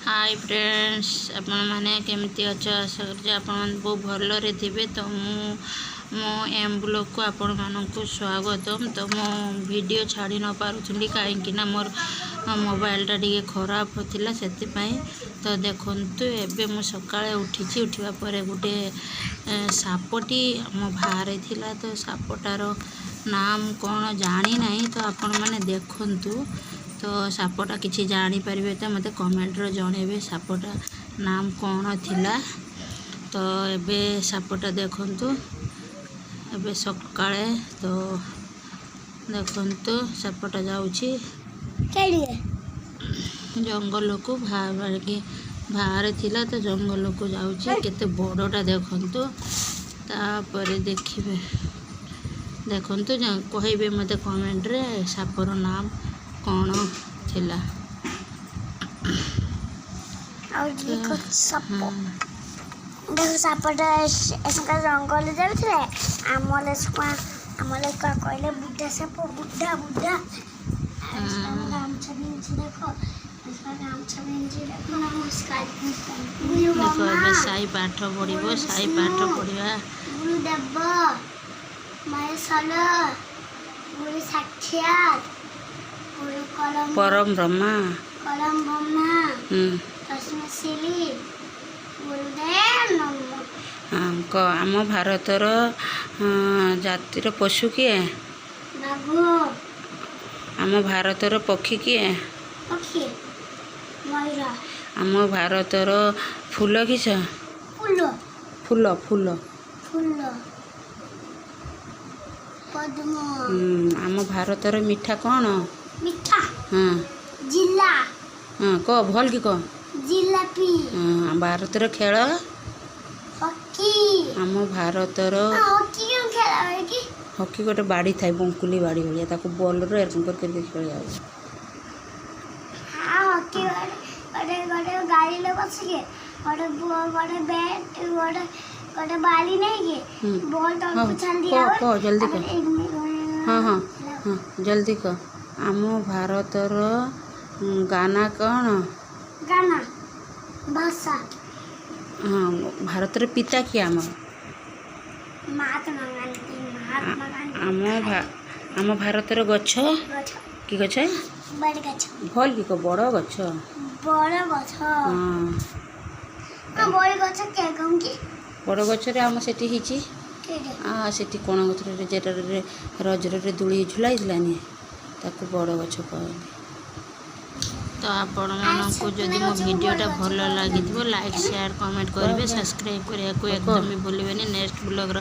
High friends, ଆପଣମାନେ କେମିତି ଅଛ? ଆଶା କରୁଛି ଆପଣମାନେ ବହୁତ ଭଲରେ ଥିବେ। ତ ମୁଁ ମୋ ଏମ୍ ବ୍ଲଗ୍କୁ ଆପଣମାନଙ୍କୁ ସ୍ୱାଗତମ। ତ ମୁଁ ଭିଡ଼ିଓ ଛାଡ଼ି ନ ପାରୁଥିଲି, କାହିଁକି ନା ମୋର ମୋବାଇଲଟା ଟିକେ ଖରାପ ଥିଲା, ସେଥିପାଇଁ। ତ ଦେଖନ୍ତୁ, ଏବେ ମୁଁ ସକାଳେ ଉଠିଛି। ଉଠିବା ପରେ ଗୋଟେ ସାପଟି ଆମ ବାହାରେ ଥିଲା। ତ ସାପଟାର ନାମ କ'ଣ ଜାଣିନାହିଁ। ତ ଆପଣମାନେ ଦେଖନ୍ତୁ, ତ ସାପଟା କିଛି ଜାଣିପାରିବେ ତ ମୋତେ କମେଣ୍ଟରେ ଜଣେଇବେ, ସାପଟା ନାମ କ'ଣ ଥିଲା। ତ ଏବେ ସାପଟା ଦେଖନ୍ତୁ, ଏବେ ସକାଳେ। ତ ଦେଖନ୍ତୁ, ସାପଟା ଯାଉଛି ଜଙ୍ଗଲକୁ। ବାହାରିକି ବାହାରେ ଥିଲା, ତ ଜଙ୍ଗଲକୁ ଯାଉଛି। କେତେ ବଡ଼ଟା ଦେଖନ୍ତୁ। ତାପରେ ଦେଖିବେ, ଦେଖନ୍ତୁ, କହିବେ ମୋତେ କମେଣ୍ଟରେ ସାପର ନାମ କ'ଣ ଥିଲା। ଆଉ ଦେଖ ସାପ, ଦେଖ ସାପଟା। ଏସକା ଜଙ୍ଗଲ ଯାଉଥିଲେ, ଆମ ଲେଖା କହିଲେ, ବୁଢ଼ା ସାପ, ବୁଢ଼ା ବୁଢ଼ା। ଗାମୁଛା ପିନ୍ଧିଛି ଦେଖ, ଗାମୁଛା ପିନ୍ଧିଛି ଦେଖ। ନମସ୍କାର ଗୁରୁ। ଦେଖ, ଏବେ ସାଇ ପାଠ ପଢ଼ିବ। ସାଇ ପାଠ ପଢ଼ିବା। ଗୁରୁଦେବ ମହେଶ୍ୱର, ଗୁରୁ ସାକ୍ଷାତ, ଗୁରୁ କଲମ ପରମ ବ୍ରହ୍ମା। କଲମ ବ୍ରହ୍ମା, ତସ୍ମୈ ଶ୍ରୀ ଗୁରୁଦେବ ନମଃ। ହଁ, କହ, ଆମ ଭାରତର ଜାତିର ପଶୁ କିଏ? ବାଘ। ଆମ ଭାରତର ପକ୍ଷୀ କିଏ? ପକ୍ଷୀ ମୟୂର। ଆମ ଭାରତର ଫୁଲ କିସ? ଫୁଲ। ଫୁଲ, ଫୁଲ। ଫୁଲ ପଦ୍ମ। ଆମ ଭାରତର ମିଠା କ'ଣ? ମିଠା? ହଁ। ଜିଲା ହଁ, କହ, ଭଲ କି କହ। ଜିଲାପି। ହଁ, ଭାରତର ଖେଳ? ହକି। ଆମ ଭାରତର ହକି କେଉଁ ଖେଳ ହୁଏ କି? ହକି ଗୋଟେ ବାଡ଼ି ଥାଏ, ବଙ୍କୁଲି ବାଡ଼ି ଭଳିଆ, ତାକୁ ବଲରେ ଏରକମ କରି କରିକି ଖେଳିବା। ହଁ, ହକି ଗୋଟେ ଗୋଟେ ଗୋଟେ ଗାଡ଼ିରେ ବସିକି ଗୋଟେ ବ୍ୟାଟ୍, ଗୋଟେ ଗୋଟେ ବାଲି ନେଇକି ବଲ୍ ତଳକୁ ଛାଡ଼ି କହ। ଦିଆ। କହ, ଜଲ୍ଦି କହ। ହଁ, ଜଲ୍ଦି କହ। ଆମ ଭାରତର ଗାନା କ'ଣ? ଗାନା ଭାଷା। ହଁ, ଭାରତର ପିତା କିଏ ଆମର? ମହାତ୍ମା ଗାନ୍ଧୀ, ମହାତ୍ମା ଗାନ୍ଧୀ। ଆମ ଭାରତର ଗଛ? ଗଛ। କି ଗଛ? ବଡ଼ ଗଛ। ଭଲ କି କହ, ବଡ଼ ଗଛ। ବଡ଼ ଗଛ। ହଁ। ହଁ, ବଡ଼ ଗଛ କେ କଣ କି? ବଡ଼ ଗଛରେ ଆମ ସେଠି ହେଇଛି। କେଡ଼େ? ସେଠି କୋଣ ଗଛରେ, ଯେଟାରେ ରଜରେ ଦୋଳି ଝୁଲାଇଥିଲାନି, ତାକୁ ବଡ଼ ଗଛ କହନ୍ତି। ତ ଆପଣମାନଙ୍କୁ ଯଦି ମୋ ଭିଡ଼ିଓଟା ଭଲ ଲାଗିଥିବ, ଲାଇକ୍, ସେୟାର, କମେଣ୍ଟ କରିବେ। ସବସ୍କ୍ରାଇବ୍ କରିବାକୁ ଏକଦମ ବି ଭୁଲିବେନି। ନେକ୍ସଟ ବ୍ଲଗ୍ର